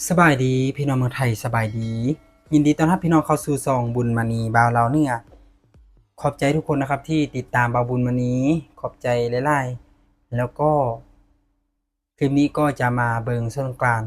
ສະບາຍດີພີ່ນ້ອງເມືອງໄທ ສະບາຍດີ ຍິນດີຕ້ອນຮັບພີ່ນ້ອງເຂົ້າສູ່ຊ່ອງບຸນມະນີບ່າວລາວເໜືອ. ຂອບໃຈທຸກຄົນນະຄັບທີ່ຕິດຕາມບ່າວບຸນມະນີ ຂອບໃຈຫຼາຍໆ. ແລ້ວກໍຄລິບນີ້ກໍຈະມາເບິ່ງສົງການ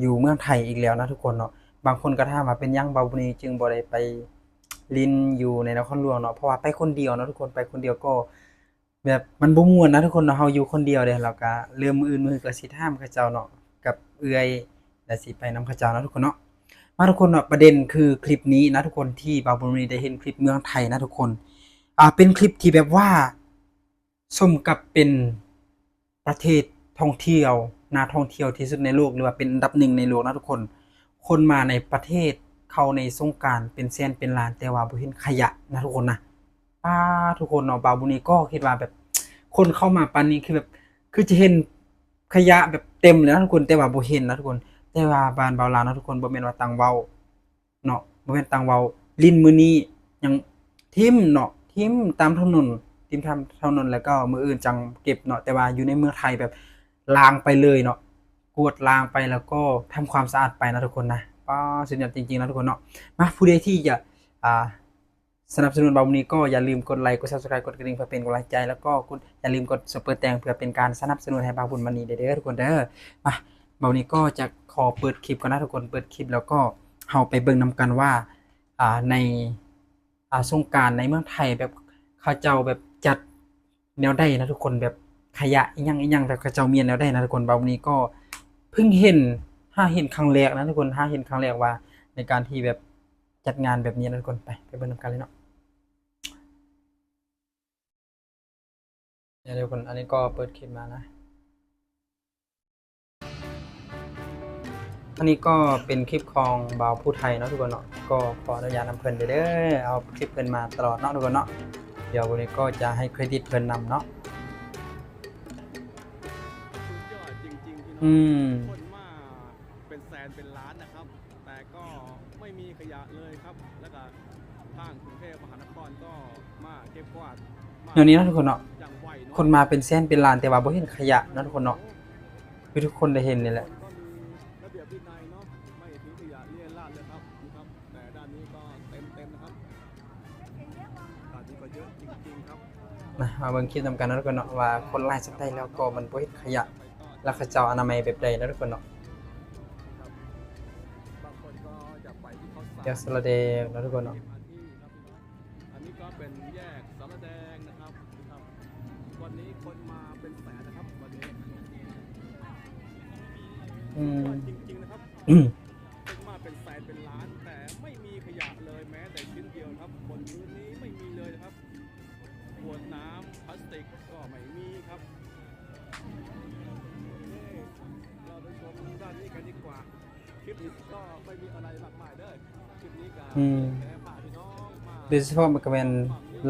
ຢູ່ເມືອງໄທອີກແລ້ວນະທຸກຄົນເນາະ. ບາງຄົນກໍຖາມວ່າເປັນຫຍັງບ່າວບຸນມະນີຈຶ່ງບໍ່ໄດ້ໄປຫຼິ້ນຢູ່ໃນນະຄອນຫຼວງເນາະ ເພາະວ່າໄປຄົນດຽວເນາະທຸກຄົນ ໄປຄົນດຽວກໍ ແບບມັນບໍ່ມ່ວນນະທຸກຄົນເນາະ ເຮົາຢູ່ຄົນດຽວເດ້. ແລ້ວກະເລີ່ມມື້ອື່ນມື້ກໍຊິຖາມເຂົາເຈົ້າເນາະ ກັບເອື້ອຍ ແລ້ວຊິໄປນຳເຂົາເຈົ້າເນາະທຸກຄົນເນາະ. ມາທຸກຄົນເນາະ ປະເດັນຄືຄລິບນີ້ນະທຸກຄົນ ທີ່ບ່າວບຸນມະນີໄດ້ເຫັນຄລິບເມືອງໄທນະທຸກຄົນ ອ່າ ເປັນຄລິບທີ່ແບບວ່າສົມກັບເປັນ ປະເທດທ່ອງທ່ຽວ ໜ້າທ່ອງທ່ຽວທີ່ສຸດໃນໂລກ ຫຼືວ່າເປັນອັນດັບໜຶ່ງໃນໂລກນະທຸກຄົນ. ຄົນມາໃນປະເທດເຂົາໃນສົງການເປັນແສນເປັນລ້ານ ແຕ່ວ່າບໍ່ເຫັນຂະຫຍະນະທຸກຄົນນະ. ປາ ທຸກຄົນເນາະ ບ່າວບຸນມະນີກໍຄິດວ່າແບບ ຄົນເຂົ້າມາປານນີ້ ຄືແບບ ຄືຈະເຫັນຂະຫຍະແບບເຕັມເລີຍນະທຸກຄົນ ແຕ່ວ່າບໍ່ເຫັນນະທຸກຄົນ. ແຕ່ວ່າບ້ານບ່າວລາວນະທຸກຄົນ ບໍ່ແມ່ນວ່າຕ່າງເວົ້າ ເນາະ ບໍ່ແມ່ນຕ່າງເວົ້າ ຫຼິ້ນມື້ນີ້ຍັງຖິ້ມເນາະ ຖິ້ມຕາມຖະໜົນ ຖິ້ມຕາມຖະໜົນ ແລ້ວກໍມື້ອື່ນຈັ່ງເກັບເນາະ. ແຕ່ວ່າຢູ່ໃນເມືອງໄທແບບລ້າງໄປເລີຍເນາະ ກວາດລ້າງໄປ ແລ້ວກໍທຳຄວາມສະອາດໄປນະທຸກຄົນນະ. ປາ ສຸດຍອດຈິງໆນະທຸກຄົນເນາະ. ມາ ຜູ້ໃດທີ່ຢາກ ອ່າ ສະໜັບສະໜູນບ່າວບຸນມະນີ ກໍຢ່າລືມກົດໄລ ກົດ Subscribe ກົດກະດິ່ງ ເພື່ອເປັນກຳລັງໃຈ ແລ້ວກໍກົດ ຢ່າລືມກົດ Super Thanks ເພື່ອເປັນການສະໜັບສະໜູນໃຫ້ບ່າວບຸນມະນີໄດ້ເດີທຸກຄົນເດີ. ມາ ບ່າວບຸນມະນີກໍຈະຂໍເປີດຄລິບກ່ອນນະທຸກຄົນ ເປີດຄລິບ ແລ້ວກໍເຮົາໄປເບິ່ງນຳກັນວ່າ ອ່າ ໃນ ອ່າ ສົງການໃນເມືອງໄທ ແບບເຂົາເຈົ້າແບບຈັດແນວໃດນະທຸກຄົນ ແບບຂະຫຍະອີ່ຫຍັງອີ່ຫຍັງ ແບບເຂົາເຈົ້າມ້ຽນແນວໃດນະທຸກຄົນ. ບ່າວບຸນມະນີກໍເພິ່ງເຫັນ ຫາເຫັນຄັ້ງແລກນະທຸກຄົນ ຫາເຫັນຄັ້ງແລກວ່າໃນການທີ່ແບບ ຈັດງານແບບນີ້ນະທຸກຄົນ. ໄປ ໄປເບິ່ງນຳກັນເລີຍເນາະ. ເດີທຸກຄົນ ອັນນີ້ກໍເປີດຄລິບມານະ ອັນນີ້ກໍເປັນຄລິບຂອງບ່າວຜູ້ໄທເນາະທຸກຄົນເນາະ. ກໍຂໍອະນຸຍາດນຳເພິ່ນເດີ ເອົາຄລິບເພິ່ນມາຕະຫຼອດເນາະທຸກຄົນເນາະ. ດຽວວັນນີ້ກໍຈະໃຫ້ເຄຣດິດເພິ່ນນຳເນາະ. ອືມ ຄົນມາເປັນແສນເປັນລ້ານນະຄັບ ແຕ່ກໍໄມ່ມີຂະຫຍະເລີຍຄັບ ແລ້ວກໍທາງກຸງເທບມະຫານະຄອນກໍມາເກັບກວາດ ແນວນີ້ເນາະທຸກຄົນເນາະ ຄົນມາເປັນແສນເປັນລ້ານ ແຕ່ວ່າບໍ່ເຫັນຂະຫຍະເນາະທຸກຄົນເນາະ ຄືທຸກຄົນໄດ້ເຫັນນີ້ແຫຼະ. ລະບຽບວິໄນເນາະ ໄມ່ຖິ້ມຂະຫຍະເລຍລາດເລີຍຄັບ ແຕ່ດ້ານນີ້ກໍເຕັມໆນະຄັບ. ມາເບິ່ງຄລິບນຳກັນເນາະທຸກຄົນເນາະ ວ່າຄົນຫຼາຍສ່ຳໃດ ແລ້ວກໍມັນບໍ່ເຫັນຂະຫຍະ ແລ້ວເຂົາເຈົ້າອະນາໄມແບບໃດເນາະທຸກຄົນເນາະ. ແຖວສະລະແດງເນາະທຸກຄົນເນາະ. ອັນນີ້ກໍເປັນແຍກສາລະແດງນະຄັບ ວັນນີ້ຄົນມາເປັນແສນນະຄັບ ວັນນີ້ ອືມ ສຸດຍອດຈິງໆນະຄັບ. ຄົນມາເປັນແສນເປັນລ້ານ ແຕ່ໄມ່ມີຂະຫຍະເລີຍແມ້ແຕ່ຊິ້ນດຽວນະຄັບ. ບົນພື້ນນີ້ໄມ່ມີເລີຍນະຄັບ ຂວດນ້ຳພລາສຕິກກໍໄມ່ມີຄັບ. ເຮົາໄປຊົມດ້ານນີ້ກັນດີກວ່າ. ຄລິບນີ້ກໍໄມ່ມີອະໄລມາກມາຍເດີ ຄລິບນີ້ກໍ ອືມ ແຄ່ພາພີ່ນ້ອງມາ ໂດຍສະເພາະມັນກໍແມ່ນ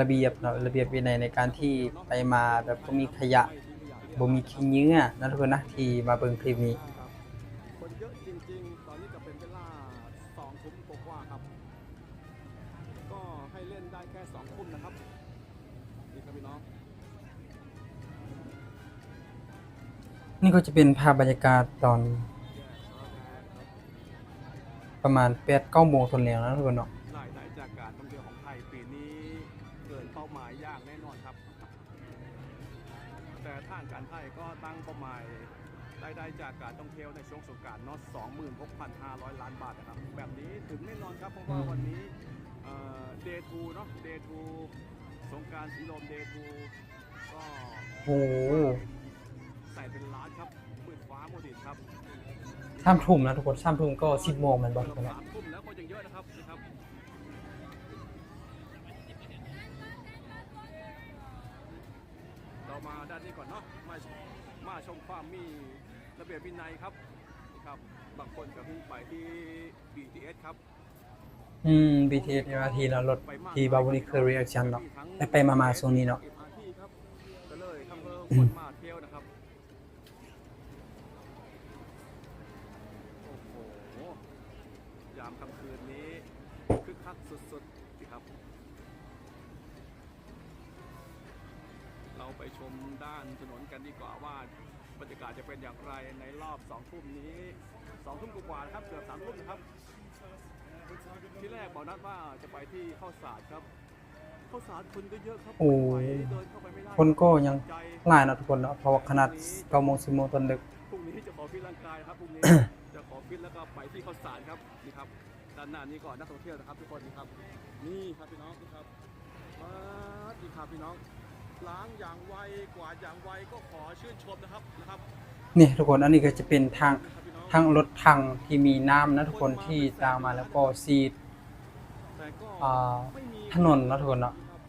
ລະບຽບເນາະ ລະບຽບວິໄນໃນການທີ່ໄປມາແບບບໍ່ມີຂະຫຍະ ບໍ່ມີຂີ້ເຫຍື້ອນະທຸກຄົນນະ ທີ່ມາເບິ່ງຄລິບນີ້. ຄົນເຍອະຈິງໆ ຕອນນີ້ກໍເປັນເວລາສອງທຸ່ມກວ່າໆຄັບ ກໍໃຫ້ເຫຼັ້ນໄດ້ແຄ່ສອງທຸ່ມນະຄັບ. ນີ້ຄັບພີ່ນ້ອງ ນີ້ກໍຈະເປັນພາບບັນຍາກາດຕອນປະມານແປດເກົ້າໂມງຕອນແລງນະທຸກຄົນເນາະ. ລາຍໄດ້ຈາກການທ່ອງທ່ຽວຂອງໄທປີນີ້ເກີນເປົ້າໝາຍຢ່າງແນ່ນອນຄັບ ແຕ່ທາງການໄທກໍຕັ້ງເປົ້າໝາຍລາຍໄດ້ຈາກການທ່ອງທ່ຽວໃນຊ່ວງສົງການເນາະ ສອງໝື່ນຫົກພັນຫ້າຮ້ອຍລ້ານບາດນະຄັບ. ແບບນີ້ເຖິງແນ່ນອນຄັບ ເພາະວ່າ ອືມ ວັນນີ້ ເອີ ເດທູເນາະ ເດທູ ສົງການສີລົມ ເດທູ ກໍ ໂອ້ ໃສ່ເປັນລ້ານຄັບ ມືດຟ້າມົວດິນຄັບ. ສາມທຸ່ມນະທຸກຄົນ ສາມທຸ່ມກໍສິບໂມງແມ່ນບໍ່? ສາມທຸ່ມແລ້ວກໍຍັງເຍອະນະຄັບ ນີ້ຄັບ. ເຮົາມາດ້ານນີ້ກ່ອນເນາະ ມາ ມາຊົມຄວາມມີລະບຽບວິໄນຄັບ ນີ້ຄັບ. ບາງຄົນກໍເພິ່ງໄປທີ່ ບີທີເອສ ຄັບ. ອືມ ບີທີເອສ ເອັມອາທີ ເນາະ ລົດທີ່ບ່າວບຸນນີ້ເຄີຍ reaction ເນາະ ໄປໆມາໆຊ່ວງນີ້ເນາະ. ກໍເລີຍທຳໃຫ້ຄົນມາທ່ຽວນະຄັບ. ໂອ້ໂຫ ຍາມຄ່ຳຄືນນີ້ຄຶກຄັກສຸດໆ ຊິຄັບ. ເຮົາໄປຊົມດ້ານຖະໜົນກັນດີກວ່າວ່າ ບັນຍາກາດຈະເປັນຢ່າງໃດໃນຮອບສອງທຸ່ມນີ້. สองทุ่มกว่าๆ นะครับ เกือบสามทุ่มนะครับ ที่แรกบ่าวนัดว่าจะไปที่ข้าวสารครับ ข้าวสารคนก็เยอะครับ โอ้ ไม่ไหว เดินเข้าไปไม่ได้ คนก็ยัง ใจ หลายเนาะทุกคนเนาะ เพราะว่าขนาด พรุ่งนี้ เก้าโมง สิบโมงตอนดึก พรุ่งนี้จะขอฟิตร่างกายครับ พรุ่งนี้ จะขอฟิตแล้วก็ไปที่ข้าวสารครับ นี่ครับ ด้านหน้านี้ก็นักท่องเที่ยวนะครับ ทุกคน นี่ครับ นี่ครับพี่น้อง นี่ครับ ป๊าด นี่ครับพี่น้อง ล้างอย่างไว กวาดอย่างไว ก็ขอชื่นชมนะครับ นะครับ นี่ทุกคน อันนี้ก็จะเป็นทาง นี่ครับพี่น้อง ทางรถถังที่มีน้ำนะทุกคน คนมา ที่ตามมาแล้วก็ฉีด แต่ก็ อ่า ไม่มี ถนนเนาะทุกคนเนาะ ครับ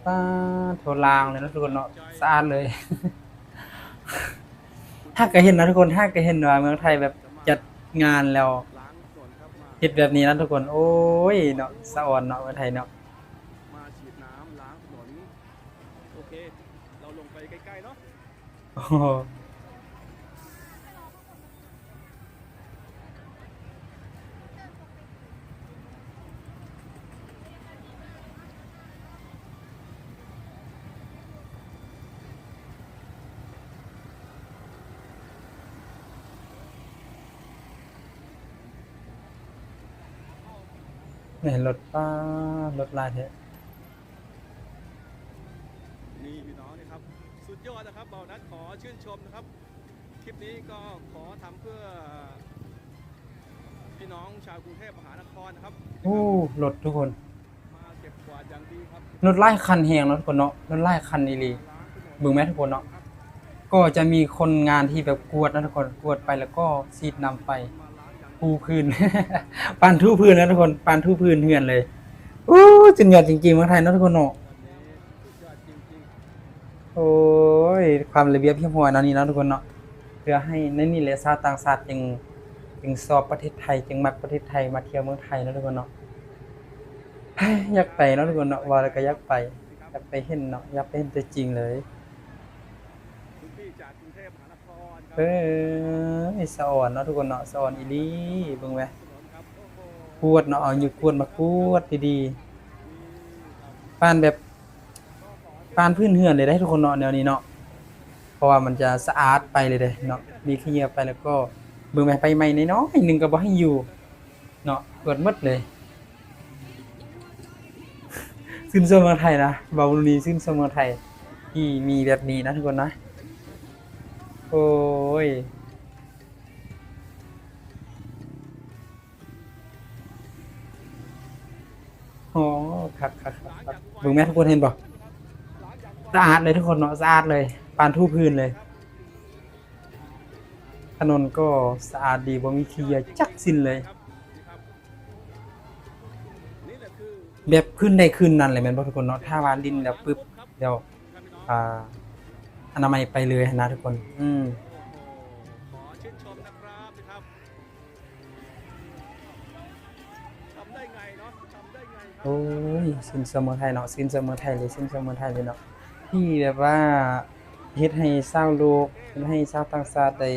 ป๊าดโธ่ ล้างเลยเนาะทุกคนเนาะ สะอาดเลย หากก็เห็นนะทุกคน หากก็เห็นว่าเมืองไทยแบบจัดงานแล้ว เฮ็ดแบบนี้นะทุกคน โอ้ยเนาะ สะออนเนาะ เมืองไทยเนาะ มาฉีดน้ำล้างถนน โอเค เราลงไปใกล้ๆ เนาะ โอ้โห นี่รถ ป๊าด รถหลายแท้ นี่พี่น้อง นี่ครับ สุดยอดนะครับ บ่าวนัทขอชื่นชมนะครับ คลิปนี้ก็ขอทำเพื่อพี่น้องชาวกรุงเทพมหานครนะครับ โอ้ รถทุกคน มาเก็บกวาดอย่างดีครับ รถหลายคันแฮงเนาะทุกคนเนาะ รถหลายคันอีหลี เบิ่งแม่นทุกคนเนาะ ก็จะมีคนงานที่แบบกวาดนะทุกคน กวาดไปแล้วก็ฉีดน้ำไป ถูพื้น ปานถูพื้นนะทุกคน ปานถูพื้นเฮือนเลย โอ้ สุดยอดจริงๆ เมืองไทยเนาะทุกคนเนาะ โอ้ย ความระเบียบเรียบร้อยเนาะนี่เนาะทุกคนเนาะ เพื่อให้ ในนี่แหละชาวต่างชาติจึง จึงชอบประเทศไทย จึงมักประเทศไทย มาเที่ยวเมืองไทยเนาะทุกคนเนาะ อยากไปเนาะทุกคนเนาะ ว่าแล้วก็อยากไป อยากไปเห็นเนาะ อยากไปเห็นตัวจริงเลย เอ้ย สะออนเนาะทุกคนเนาะ สะออนอีหลี เบิ่งแหม กวาดเนาะ เอานิ้วกวาดมากวาดดีๆ ปานแบบ ปานพื้นเฮือนเลยเด้ทุกคนเนาะ แนวนี้เนาะ เพราะว่ามันจะสะอาดไปเลยเด้เนาะ มีขี้เหงื่อไปแล้วก็ เบิ่งแหม ใบไม้น้อยๆ หนึ่งก็บ่ให้อยู่ เนาะ กวาดหมดเลย ชื่นชมเมืองไทยนะ เว้าอีหลี ชื่นชมเมืองไทยที่มีแบบนี้นะทุกคนนะ โอ้ย โอ้ คักๆๆๆ เบิ่งแม่นทุกคนเห็นบ่ สะอาดเลยทุกคนเนาะ สะอาดเลย ปานถูพื้นเลย ถนนก็สะอาดดี บ่มีขี้เหยื่อจักชิ้นเลย แบบคืนใดคืนนั้นเลยแม่นบ่ทุกคนเนาะ ถ้าว่าหลิ้นแล้วปึ๊บ แล้ว อ่า อนามัยไปเลยหั้นนะทุกคน อืม ขอชื่นชมนะครับ ทำได้ไงเนาะ ทำได้ไงครับ โอ้ย ชื่นชมเมืองไทยเนาะ ชื่นชมเมืองไทยเลย ชื่นชมเมืองไทยเลยเนาะ ที่แบบว่าเฮ็ดให้ชาวโลก เฮ็ดให้ชาวต่างชาติได้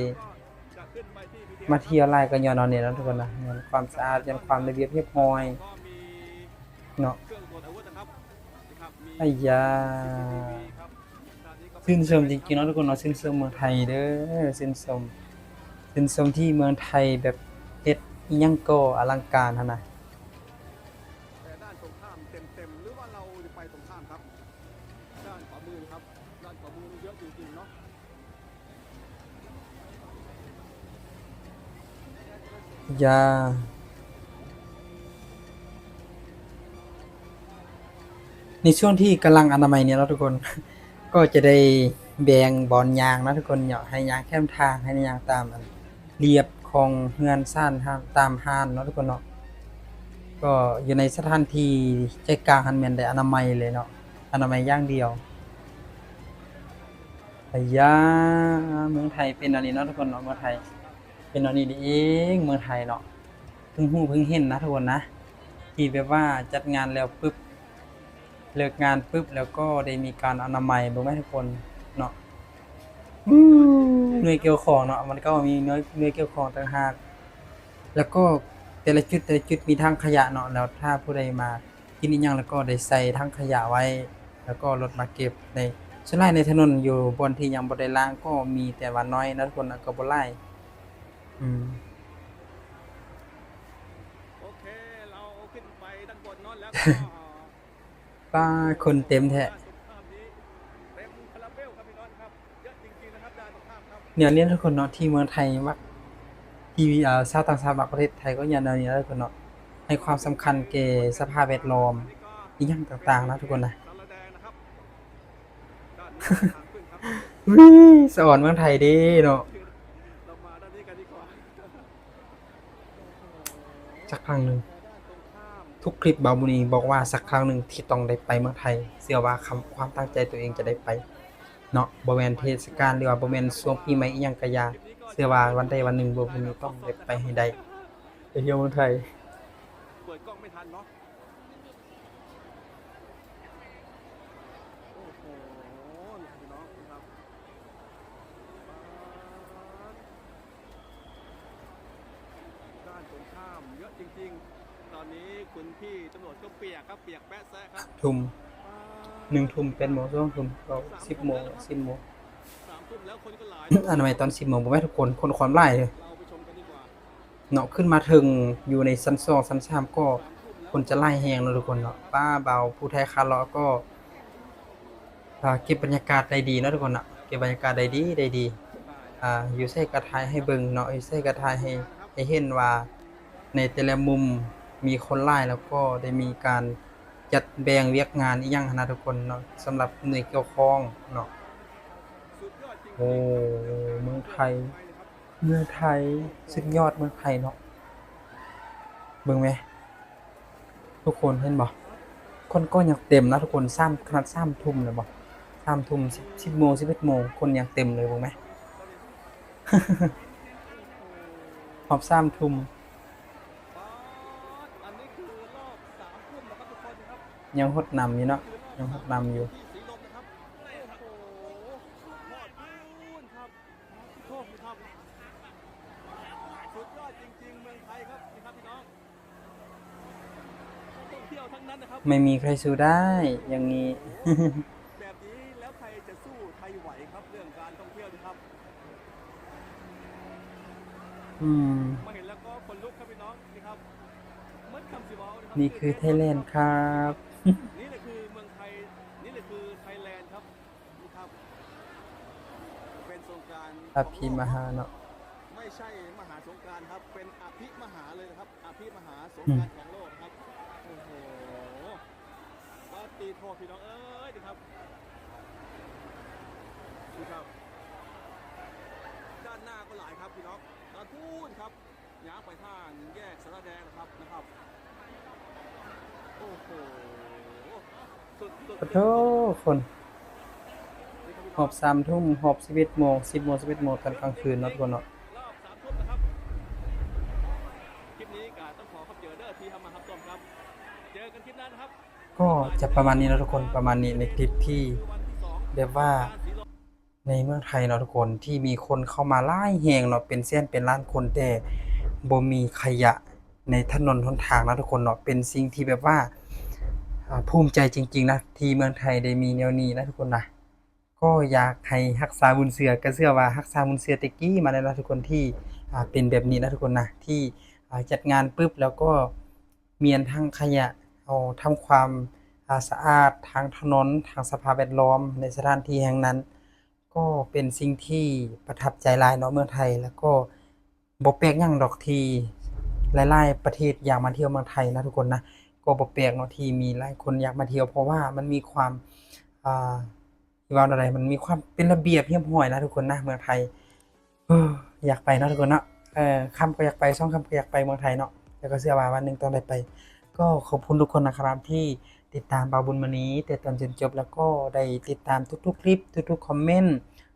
มาเที่ยวหลายก็ย้อนอันนี้เนาะทุกคนนะ ย้อนความสะอาด ย้อนความระเบียบเรียบร้อยเนาะ อัยยา ชื่นชมจริงๆเนาะทุกคนเนาะ ชื่นชมเมืองไทยเด้อ ชื่นชม ชื่นชมที่เมืองไทยแบบเฮ็ดอิหยังก็อลังการหั้นนะ แต่ด้านตรงข้ามเต็มๆ หรือว่าเราจะไปตรงข้ามครับ ด้านขวามือนะครับ ด้านขวามือนี่เยอะจริงๆเนาะ ยา ในช่วงที่กำลังอนามัยเนี่ยเนาะทุกคน ก็จะได้แบ่งบ่อนย่างเนาะทุกคนเนาะ ให้ย่างแคมทาง ให้ย่างตามอันเรียบของเฮือนซาน ตามห้านเนาะทุกคนเนาะ ก็อยู่ในสถานที่ใจกลางหั้นแม่นได้อนามัยเลยเนาะ อนามัยอย่างเดียว อะยา เมืองไทยเป็นอันนี้เนาะทุกคนเนาะ เมืองไทยเป็นอันนี้นี่เอง เมืองไทยเนาะ เพิ่งรู้เพิ่งเห็นนะทุกคนนะ ที่แบบว่าจัดงานแล้วปึ๊บ เลิกงานปึ๊บ แล้วก็ได้มีการอนามัย เบิ่งแม่นทุกคนเนาะ หน่วยเกี่ยวข้องเนาะ มันก็มีหน่วย หน่วยเกี่ยวข้องต่างหาก แล้วก็แต่ละจุด แต่ละจุดมีถังขยะเนาะ แล้วถ้าผู้ใดมา กินอิหยังแล้วก็ได้ใส่ถังขยะไว้ แล้วก็รถมาเก็บ ใน ส่วนหลายในถนนอยู่บ่อนที่ยังบ่ได้ล้างก็มีแต่ว่าน้อยนะทุกคนนะ ก็บ่หลาย อืม ປາ ຄົນເຕັມແທ້. ແນວນີ້ນະທຸກຄົນເນາະ ທີ່ເມືອງໄທມັກ ທີ່ ເອີ ຊາວຕ່າງຊາດມັກປະເທດໄທກໍຍ້ອນແນວນີ້ນະທຸກຄົນເນາະ ໃຫ້ຄວາມສຳຄັນແກ່ສະພາບແວດລ້ອມ ອີ່ຫຍັງຕ່າງໆນະທຸກຄົນນະ. ວິ ສະອອນເມືອງໄທເດ້ເນາະ. ສັກຄັ້ງໜຶ່ງ ທຸກຄລິບບ່າວບຸນມີບອກວ່າສັກຄັ້ງໜຶ່ງທີ່ຕ້ອງໄດ້ໄປເມືອງໄທ ເຊື່ອວ່າຄຳ ຄວາມຕັ້ງໃຈຕົວເອງຈະໄດ້ໄປເນາະ ບໍ່ແມ່ນເທດສະການ ຫຼືວ່າບໍ່ແມ່ນຊ່ວງປີໃໝ່ອີ່ຫຍັງກະຢ່າ ເຊື່ອວ່າວັນໃດວັນໜຶ່ງບ່າວບຸນມີຕ້ອງໄດ້ໄປໃຫ້ໄດ້ ໄປທ່ຽວເມືອງໄທ. ເປີດກ້ອງໄມ່ທັນເນາະ. ໂອ້ໂຫ ນີ້ພີ່ນ້ອງນະຄັບ ດ້ານກົງຂ້າມເຍາະຈິງໆ. ຕອນນີ້ຄຸນພີ່ຕຳຫຼວດກໍປຽກຄັບ ປຽກແປະແຊະຄັບ. ທຸ່ມ ໜຶ່ງທຸ່ມ ແປດໂມງ ສອງທຸ່ມ ເກົ້າ ສິບໂມງ ສິບໂມງ ສາມທຸ່ມແລ້ວ ຄົນກໍຫຼາຍ. ອະນາໄມຕອນສິບໂມງບໍ່ແມ່ນທຸກຄົນ ຄົນຄວາມຫຼາຍເລີຍ. ເຮົາໄປຊົມກັນດີກວ່າ. ເນາະ ຂຶ້ນມາເຖິງຢູ່ໃນຊັ້ນສອງຊັ້ນສາມກໍຄົນຈະຫຼາຍແຮງເນາະທຸກຄົນເນາະ. ປ້າ ບ່າວຜູ້ໄທຄາເລາະກໍ ອ່າ ເກັບບັນຍາກາດໄດ້ດີເນາະທຸກຄົນເນາະ ເກັບບັນຍາກາດໄດ້ດີ ໄດ້ດີ. ອ່າ ຢູ່ໃສກໍຖ່າຍໃຫ້ເບິ່ງເນາະ ຢູ່ໃສກໍຖ່າຍໃຫ້ ໃຫ້ເຫັນວ່າໃນແຕ່ລະມຸມມີຄົນຫຼາຍ ແລ້ວກໍໄດ້ມີການຈັດແບ່ງວຽກງານອີ່ຫຍັງຫັ້ນນະທຸກຄົນເນາະ ສຳລັບໜ່ວຍກ່ຽວຂ້ອງເນາະ. ໂອ້ ເມືອງໄທ ເມືອງໄທສຸດຍອດ ເມືອງໄທເນາະ. ເບິ່ງແມ ທຸກຄົນເຫັນບໍ່ ຄົນກໍຍັງເຕັມນະທຸກຄົນ. ສາມ ຂະໜາດສາມທຸ່ມແລ້ວບໍ່ ສາມທຸ່ມ ສິບ ສິບໂມງ ສິບເອັດໂມງ ຄົນຍັງເຕັມເລີຍ ເບິ່ງແມ ຮອດສາມທຸ່ມ ຍັງຫົດນຳຢູ່ເນາະ ຍັງຫົດນຳຢູ່. ໂອ້ໂຫ ຮອດພຸ້ນຄັບ ໂທດຄັບ ສຸດຍອດຈິງໆ ເມືອງໄທຄັບ ນີ້ຄັບພີ່ນ້ອງ ນັກທ່ອງທ່ຽວທັງນັ້ນນະຄັບ ໄມ່ມີໃຄສູ້ໄດ້ຢ່າງນີ້ ແບບນີ້ແລ້ວໃຄຈະສູ້ໄທໄຫວຄັບ ເລື່ອງການທ່ອງທ່ຽວນີ້ຄັບ. ອືມ ມາເຫັນແລ້ວກໍຂົນລຸກຄັບພີ່ນ້ອງ ນີ້ຄັບ ໝົດຄຳຊິເວົ້ານະຄັບ ນີ້ຄືໄທແລນຄັບ ນີ້ແຫຼະຄືເມືອງໄທ ນີ້ແຫຼະຄືໄທແລນຄັບ. ນີ້ຄັບ ເປັນສົງການ ອະພິມະຫາເນາະ ຂອງໂລກເນາະ ໄມ່ໃຊ່ມະຫາສົງການຄັບ ເປັນອະພິມະຫາເລີຍນະຄັບ ອະພິມະຫາສົງການ ອືມ ຂອງໂລກນະຄັບ. ໂອ້ໂຫ ປາດຕິໂທ ພີ່ນ້ອງເອີຍ ນີ້ຄັບ ນີ້ຄັບ ດ້ານໜ້າກໍຫຼາຍຄັບພີ່ນ້ອງ ດ້ານພຸ້ນຄັບ. ຍ່າງໄປທາງແຍກສາລາແດງນະຄັບ ນະຄັບ ໂອ້ໂຫ ສຸດໆ ປະໂທ ຄົນ ຮອບສາມທຸ່ມ ຮອບສິບເອັດໂມງ ສິບໂມງ ສິບເອັດໂມງ ຕອນກາງຄືນເນາະທຸກຄົນເນາະ. ຮອບສາມທຸ່ມນະຄັບ ຄລິບນີ້ກໍຕ້ອງຂໍຂອບໃຈເດີທີ່ເຂົ້າມາຮັບຊົມຄັບ ເຈີກັນຄລິບໜ້ານະຄັບ. ກໍຈະປະມານນີ້ເນາະທຸກຄົນ ປະມານນີ້ໃນຄລິບທີ່ແບບວ່າ ໃນເມືອງໄທເນາະທຸກຄົນ ທີ່ມີຄົນເຂົ້າມາຫຼາຍແຮງເນາະ ເປັນແສນເປັນລ້ານຄົນ ແຕ່ບໍ່ມີຂະຫຍະໃນຖະໜົນຫົນທາງເນາະທຸກຄົນເນາະ. ເປັນສິ່ງທີ່ແບບວ່າ ອາ ພູມໃຈຈິງໆນະ ທີ່ເມືອງໄທໄດ້ມີແນວນີ້ນະທຸກຄົນນະ. ກໍຢາກໃຫ້ຮັກສາບຸນເຊື່ອ ກໍເຊື່ອວ່າຮັກສາບຸນເຊື່ອແຕ່ກີ້ມາແລ້ວນະທຸກຄົນ ທີ່ ອາ ເປັນແບບນີ້ນະທຸກຄົນນະ ທີ່ ອາ ຈັດງານປຶບ ແລ້ວກໍ ມີອັນທັງຂະຫຍະ ເອົາ ທຳຄວາມ ອາ ສະອາດທາງຖະໜົນ ທາງສະພາບແວດລ້ອມໃນສະຖານທີ່ແຫ່ງນັ້ນ ກໍເປັນສິ່ງທີ່ປະທັບໃຈຫຼາຍເນາະ ເມືອງໄທ. ແລ້ວກໍບໍ່ແປກຫຍັງດອກທີ່ຫຼາຍໆປະເທດຢາກມາທ່ຽວເມືອງໄທນະທຸກຄົນນະ ກໍບໍ່ແປກເນາະທີ່ມີຫຼາຍຄົນຢາກມາທ່ຽວ ເພາະວ່າມັນມີຄວາມ ອາ ຊິເວົ້າແນວໃດ ມັນມີຄວາມເປັນລະບຽບຮຽບຮ້ອຍນະທຸກຄົນນະ ເມືອງໄທ. ເອີ ຢາກໄປເນາະທຸກຄົນເນາະ ເອີ ຄ່ຳກໍຢາກໄປ ສອງຄ່ຳກໍຢາກໄປເມືອງໄທເນາະ ແລ້ວກໍເຊື່ອວ່າວັນໜຶ່ງຕ້ອງໄດ້ໄປ. ກໍຂອບຄຸນທຸກຄົນນະຄັບທີ່ຕິດຕາມບ່າວບຸນມະນີແຕ່ຕົ້ນຈົນຈົບ ແລ້ວກໍໄດ້ຕິດຕາມທຸກໆຄລິບ ທຸກໆຄອມເມັນ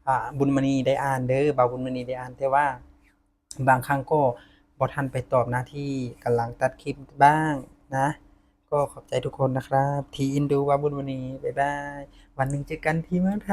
ອາ ບຸນມະນີໄດ້ອ່ານເດີ ບ່າວບຸນມະນີໄດ້ອ່ານ ແຕ່ວ່າບາງຄັ້ງກໍບໍ່ທັນໄປຕອບນະ ທີ່ກຳລັງຕັດຄລິບບ້າງນະ. ກໍຂອບໃຈທຸກຄົນນະຄັບທີ່ເອັນດູບ່າວບຸນມະນີ. ບາຍບາຍ ວັນໜຶ່ງເຈີກັນທີ່ເມືອງໄທ.